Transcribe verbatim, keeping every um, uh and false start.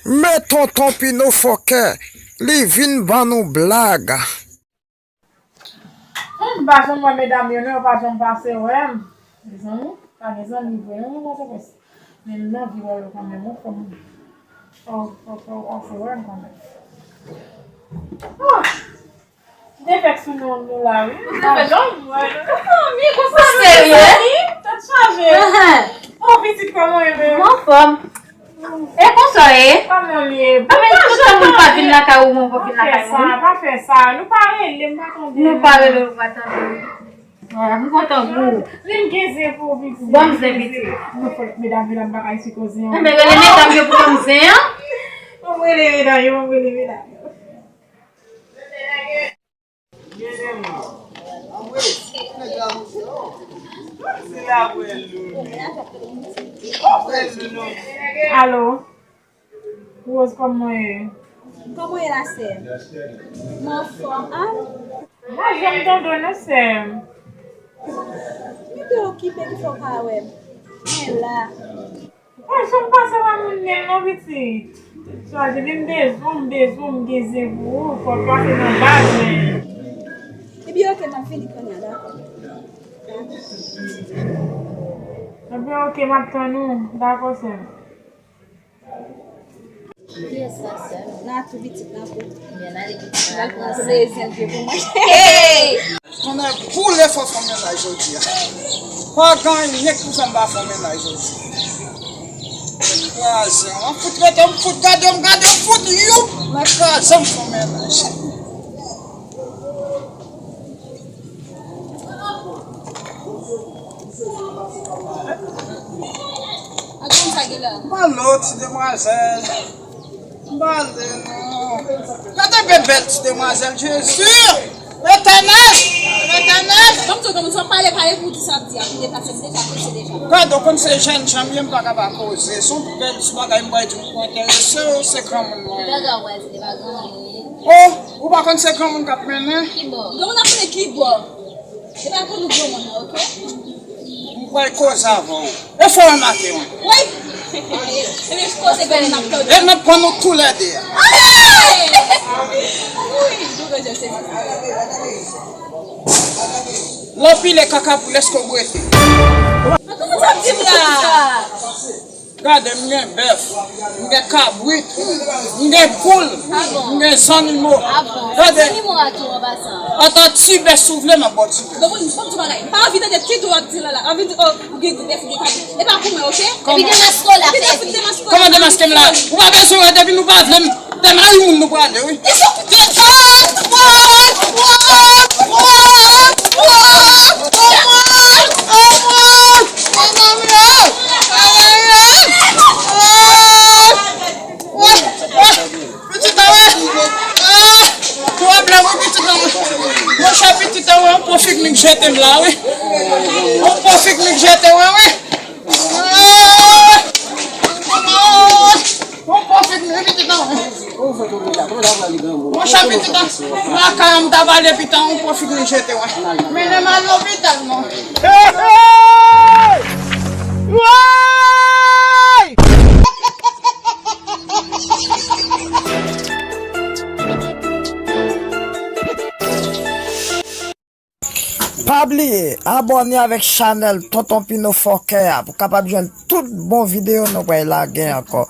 Men Tonton Pino fòkè, li vin ban nou blag. Humm, m pa janm wè medam yo non, yo pa janm pase wè m. Mezanmi, pa gen zanmi vre non nan Pòtoprens. Men m anvi wè yo kanmenm, wi, fò m, fò, fò, fò yo pase wè m kanmenm. Oh! M te fèk sou non nou la, wi. M pa janm wè nou. Mezanmi, konsa nou serye? Tèt chaje. Oh, pitit, kòman w ye menm? M anfòm. E konsa w ye? Kòman w ye? A, men tout tan moun pa vin lakay ou, mwen pa vin lakay mwen. Pa fè sa, pa fè sa. Nou pa rele, m pa tande. Nou pa rele, nou pa tande. Ah, m kontan pou ou. Vin gen zen pou ou, pitit. Ban m zen, pitit. Mwen fò medam, medam pa ka eseye koze an. Enben, rele medam yo pou ban m zen an. Ban m rele medam yo, ban m rele medam yo. Alo. Rose, kòman w ye? Kòman w ye la, sè m? M anfòm, a? Mwen janm tande w non, sè m. Mete w okipe ki fè w pa wè m. Mwen la. Mwen janm pase pa moun menm non, pitit. Swazi, men m bezwen w, m bezwen w, m gen zen pou ou, fò w pase nan baz mwen. Ebyen, oke, m ap vini kounye a, dakò. Ebyen, oke, m ap tann ou, dakò, sè m. Kiyès sa, sè m? Natou, pitit Natou. Ebyen, n ale pitit Natou. L al pran zen l gen pou mwen. Hey! Tonnè boule, fò fè mennaj jodi a. Pa gen anyen k pou fè m pa fè mennaj jodi a. Kraze, m fout rete, m fout gade, m gade, m fout, youp, nan kraze, m fè mennaj. Ak konn sa gen la. M pa lòt, ti demwazèl. M pa lè non. Gade bèl ti demwazèl, Jezi! Letènèl! Letènèl! Kòm tout moun, si w ap pale, pale pou w di sa w ap di a, pou deplase, m deja prese deja. Gade, w konn se jèn jan m ye, m pa ka pa koze. Se yon bèl ti bagay m pral di w pou enterese w, se granmoun mwen ye. Ki bagay w pral di, se pa granmoun li ye. Oh, ou pa konn se granmoun k ap mennen? Ki bò? Granmoun ap mennen ki bò? Se pa pou nou granmoun nan, oke? M pral koze avè w. E fò w remake mwen. Wi! Ebyen, koze granmoun ap tande. E m ap pran nou toulède a. Wi! Lè w pile kaka pou lèske w bwete. Kòman sa ap di m la? Gade, m gen bèf, m gen kabrit, m gen poul, m gen zannimo. Gade. Zannimo a tou an pasan. Antan ti bèf si w vle, m ap ba w ti bèf. Donk, bon, bon, ti bagay. M pa anvi tande tout w ap di la la. Anvi di, oh, ou gen bèf, ou gen kabrit. E pa pou mwen, oke? Epi demaske w la, fè. Kòman demaske m la? Ou pa bezwen wè, depi nou pa vle m, te mari moun nou prale, wi. Pitit la, wi. Ah, pwoblèm, wi, pitit la, wi. Monchè, pitit la, wi, yon pwofik li k jete m la, wi. Yon pwofik li k jete mwen, wi. Ah, ah, yon pwofik li, pitit la, wi. Monchè, pitit la, lakay an m ta pale, pitit la, yon pwofik li jete mwen. Mennen m al lopital, non. Hey, hey! Woy! Pa bliye abòne avèk chanèl Tonton Pino Fòkè a pou w kapab jwenn tout bon videyo nou pral lage ankò.